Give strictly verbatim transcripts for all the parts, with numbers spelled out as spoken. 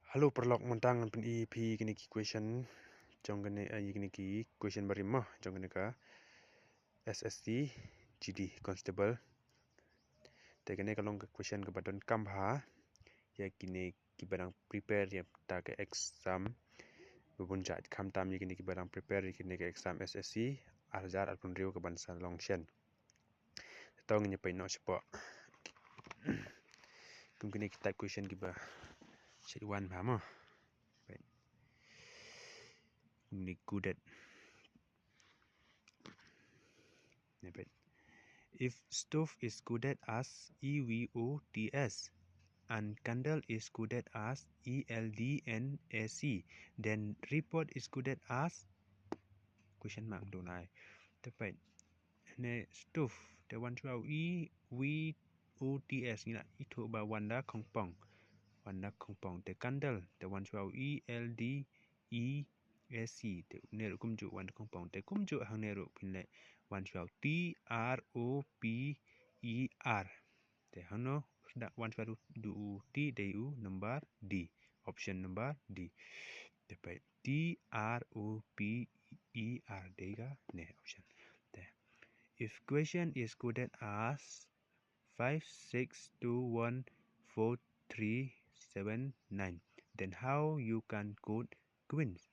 Hello paralok, mynta ngan pyni phi kine ki question jong kine, eh, kine ki question barim mo jong kine ka S S C G D Constable. Te kine ka long ka question kaba donkam bha ïa kine kiba dang prepare ïa kata ka exam. Ba bun jait, khamtam ïa kine kiba dang prepare ïa kine ka exam S S C ar hajar arphew hynriew kaban sa long shen. Te to ngin ïa peit noh shapoh. Kum kine ki type question kiba shait wan bha mo. Peit. Kum kine coded. Ïa peit. If stove is coded as E V O T S and candle is coded as E L D N A C, then report is coded as question mark tu nai. Te peit. Ne stove te wan shuwa u E V O T S, ngi la ithuh ba wan da khongpong. Wan da khongpong. Te candle te wan shuwa u E L D E A C. Te ne ruh kumjuh wan da khongpong. Te kumjuh hangne ruh phin leh wan shuwa u T R O P E R. Te hangno sdang wan shuwa u, u T dei u number D. Option number D. Te peit T R O P E R dei kane option. Te if question is coded as five six two one four three seven nine, then how you can code queens?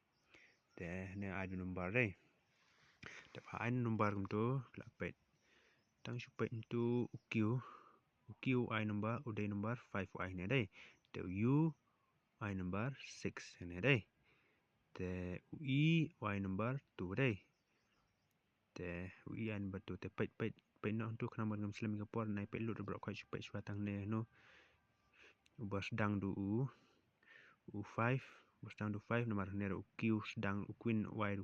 Te ne ai number dei. Te pha ai number kumtu, la peit. Tang shu peit kumtu u Q. U Q ai number, u dei number five u ai ne dei. Te u U ai number six ne dei. Te u E u ai number two dei. Te u E ai number two. Te peit, peit, peit noh tu khnang ban ngam slem ka por, nai peit lut baroh khoit, shu peit shuwa tang ne no. Uba sdang du u, u five, uba sdang du five, namar ne u Q sdang, u queen u ai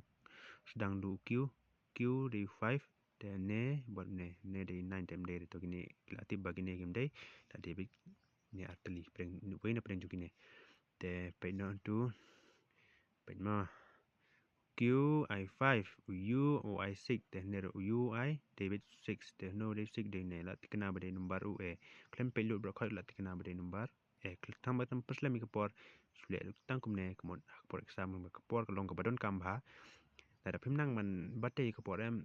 sdang du u Q, Q dei u five, te ne, bad ne, ne dei nine, te em dei, to kine ki la tip ba kine kim dei, la dei beit ne ar tylli, pyrshang, wei na pyrshang jong kine. Te peit noh tu, peit mo. Q ai five, u U u ai six, te ne u U ai dei beit six, te no dei six, dei ne, la tikna ba dei number u A. Khlem peit lut baroh khoit, la tikna ba dei number A. Khlem tang ba tam pyrslem ïa ka por, shu leh tang kumne, ka mut ha ka por exam ka por ka long kaba donkam bha. Lada phim nang ban batai ïa ka por em,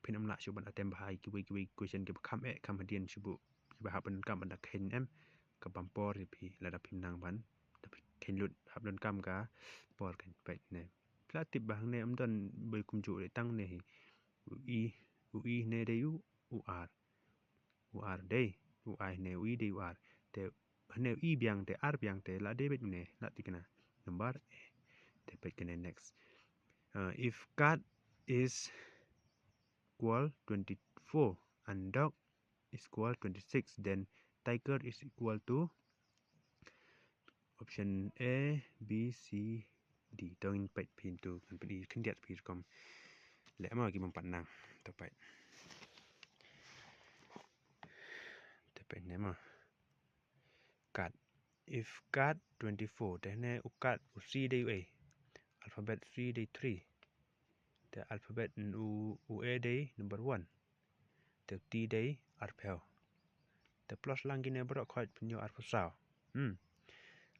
phin ym lah shuh ban attempt bha ïa kiwei kiwei question kiba kham eh kham hadien shuh, kiba hap ban donkam ban da kheiñ em, ka bam por ïa phi lada phim nang ban, da phi kheiñ lut hap donkam ka por kan peit ne. Phi la tip ba hangne ym don beit kumjuh, dei tang ne hi. U E, u E ne dei u, u R. U R dei, u ai ne u E dei u R. Te ne u E biang te R biang te la dei beit ne, la tikna number A. Te peit kane next. Uh, if cat is equal twenty-four and dog is equal twenty-six, then tiger is equal to option A, B, C, D. To ngin peit phin tu, kan peit khyndiat phi rukom. Leh mo ki bym pat nang. To peit. To peit ne mo. Cat. If cat twenty-four, te ne u cat u C dei u A. Alphabet C dei three. Te alphabet u, u A dei number one. Te u T dei arphew. Te plus lang kine baroh khoit phin ïoh arphew saw. Hmm.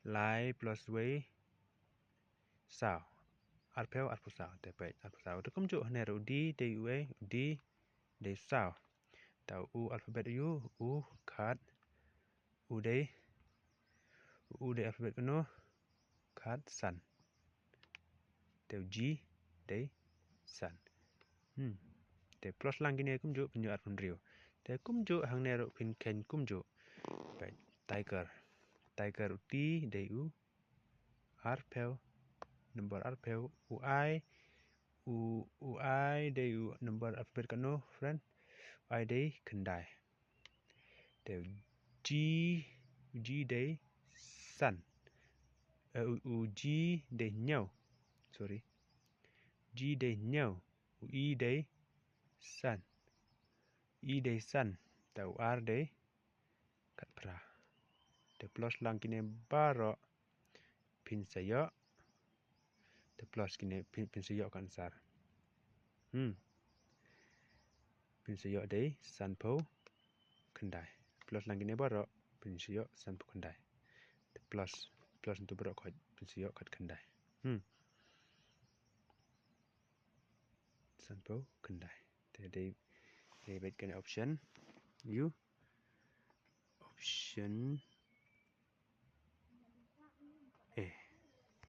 Lai plus wei saw. Arphew, arphew saw. Te peit arphew saw. Te kumjuh hangne ruh u D dei u A, u D dei saw. Te u alphabet u, u khat, u dei, u dei alphabet kano, khat san. Te u G dei san. Hmm. Te plus lang kine kumjuh phin ïoh arphew hynriew. Te kumjuh hangne ruh phin kheiñ kumjuh. Peit tiger. Tiger u T dei u arphew, number arphew, u I, u, u I dei u number alphabet kano, friend? U I dei khyndai. Te u G, u G dei san. Eh, u, u G dei hynñiew. Sorry. G dei hynñiew. U E dei san. E dei san. Te u R dei khatphra. Te plus lang kine baroh phin sa ïoh. Te plus kine phin, phin sa ïoh ka answer. Hmm. Phin sa ïoh dei sanphew khyndai. Plus lang kine baroh phin sa ïoh sanphew khyndai. Te plus. plus ntu baroh khoit, pynshai ïoh khatkhyndai. Hmm. Sanphew khyndai. Te dei, dei beit kane option. Ïoh. Option